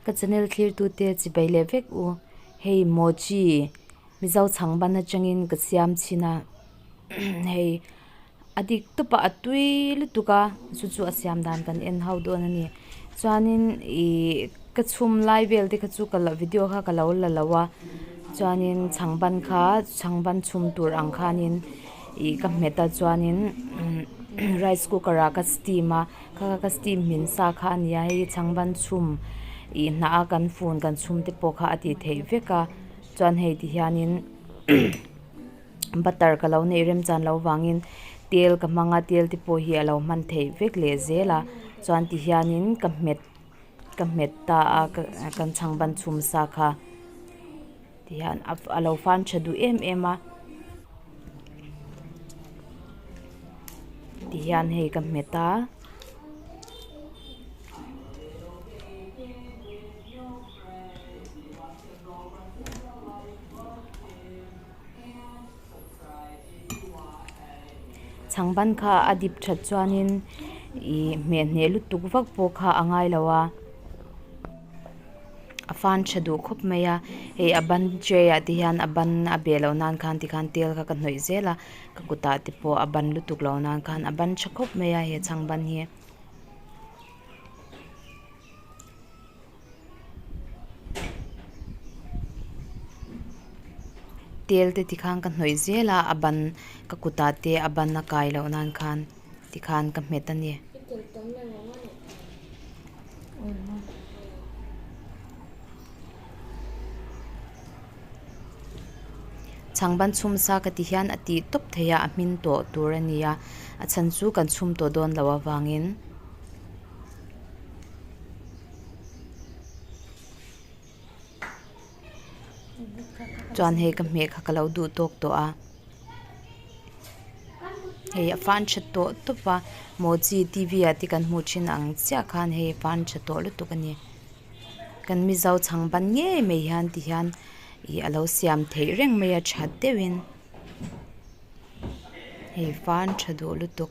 Ka channel thlirtute chibai leh vek u. Hei mochi Mizo chhang ban atangin ka siam chhin a hei a dik tawp a a tui lutuk a chu chu a siam dan kan en ho dawn a ni. Chuanin ihh ka chhum lai vel te kha chu ka lo video kha ka lo la lo a chuanin chhang ban kha chhang ban chhum tur ang khanin ih ka hmet a chuanin rice cooker ah ka steam a. Kha kha ka steam hmin sa kha a ni a hei chhang ban chhum ih hnah a kan fun kan chhum te pawh kha a tih theih vek a chuan hei ti hianin butter ka lo neih remchan loh vangin tel ka hmang a tel te pawh hi a lo hman theih vek leh zel a chuan ti hianin ka hmet ka hmet ta a kan chhang ban chhum sa kha ti hian a lo fan tha duh em em a ti hian hei ka hmet a. Chhang ban kha a dip that chuanin ih hmeh hneh lutuk vak pawh kha a ngai lo a. A fan tha duh khawp mai a hei a ban tray ah te hian a ban a beh loh nan khan tikhan tel kha ka hnawih zel a ka kutah te pawh a ban lutuk loh nan khan a ban tha khawp mai a he chhang ban hi. Tel te tikhan ka hnawih zel a a ban ka kutah te a ban a kai loh nan khan tikhan ka hmet a ni. Chhangban chhum sa ka ti hian a tih tawp thei a a hmin tawh tur a ni a a chhan chu kan chhum tawh dawn loh avangin. Chuan hei ka hmeh kha ka lo duh tawk tawh a. Hei a fan tha tawh tawp a mochi t v ah te kan hmuh thin ang chiah khan hei a fan tha tawh lutuk a ni kan mizo chhang ban ngei mai hian ti hian ih a lo siam theih reng mai a that deuhin hei fan tha duh lutuk.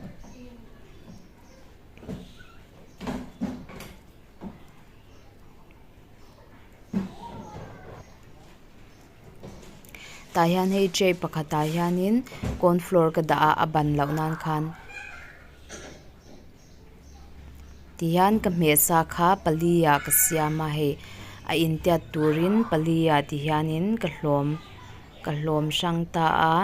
Tah hian hei tray pakhatah hianin corn flour ka dah a a ban loh nan khan tihian ka hmeh sa kha pali ah ka siam a hei a intiat turin pali ah ti hianin ka hlawm ka hlawm hrang ta a.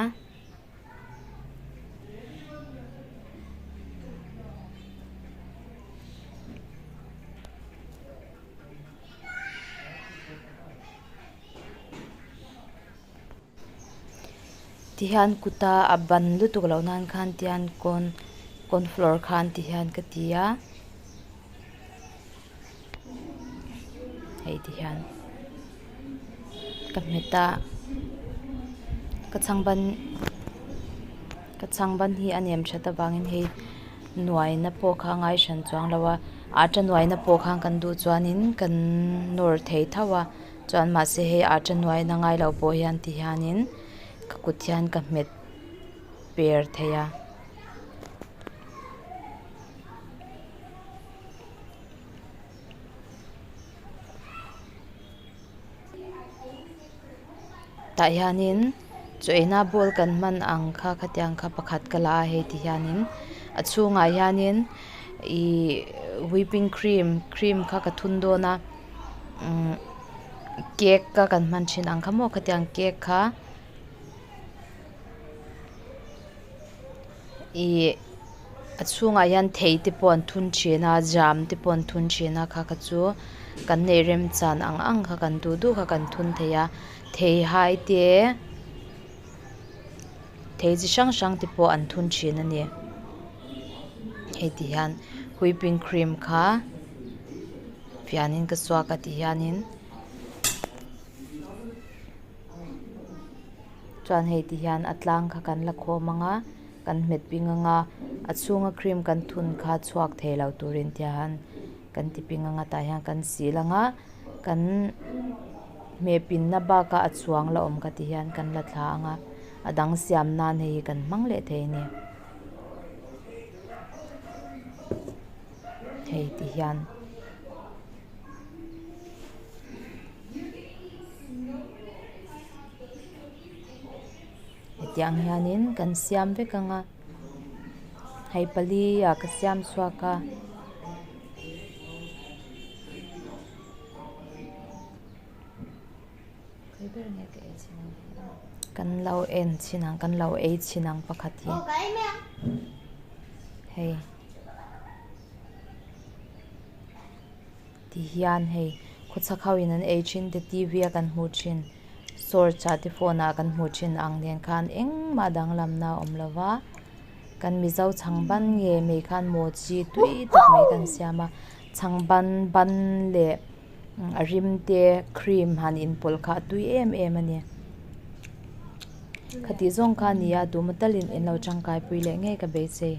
Tihian kuta a ban lutuk loh nan khan tihian corn corn flour khan tihian ka ti a hei tihian ka hmet a ka chhang ban ka chhang ban hi a nem that avangin hei nuaina pawh kha a ngai hran chuang lo a atta nuaina pawh khan kan duh chuanin kan nawr thei tho a chuan mahse hei atta nuaina ngai lo pawh hian ti hianin ka kut hian ka hmet per thei a. Tah hianin chaw eina bowl kan hman ang kha khatiang kha pakhat ka la a hei ti hianin a chhungah hianin ihh whipping cream cream kha ka thun dawn a umm cake a kan hman thin ang kha maw khatiang cake kha ihh a chhungah hian thei te pawh an thun thin a jam te pawh an thun thin a kha kha chu kan neih remchan ang ang kha kan duh duh kha kan thun thei a thei hai te thei chi hrang hrang te pawh an thun thin a ni hei ti hian whipping cream kha fianin ka suak a ti hianin. Chuan hei ti hian a tlang kha kan la khawm ang a kan hmet ping ang a a chhunga cream kan thun kha chhuak thei lo turin tihian kan ti ping ang a tah hian kan sil ang a kan hmeh pinna bakah a chhuang la awm kha ti hian kan la thla ang a a dang siam nan hei hi kan hmang leh thei a ni hei ti hian. tiang hianin kan siam vek ang a hei pali ah ka siam chhuak a. Kan lo en chhin ang kan lo ei chhin ang pakhat hi hei ti hian hei khawchhak ho in an ei thin te t v a kan hmuh thin search ah te phone ah kan hmuh thin ang nen khan engmah danglamna a awm lo va kan mizo chhang ban ngei mai khan mochi tui tak mai kan siam a chhang ban ban leh. A rim te cream han inpawlh kha a tui em em a ni. Khatih zawng kha a ni a, duhma talin in lo tangkai pui leh ngei ka beisei.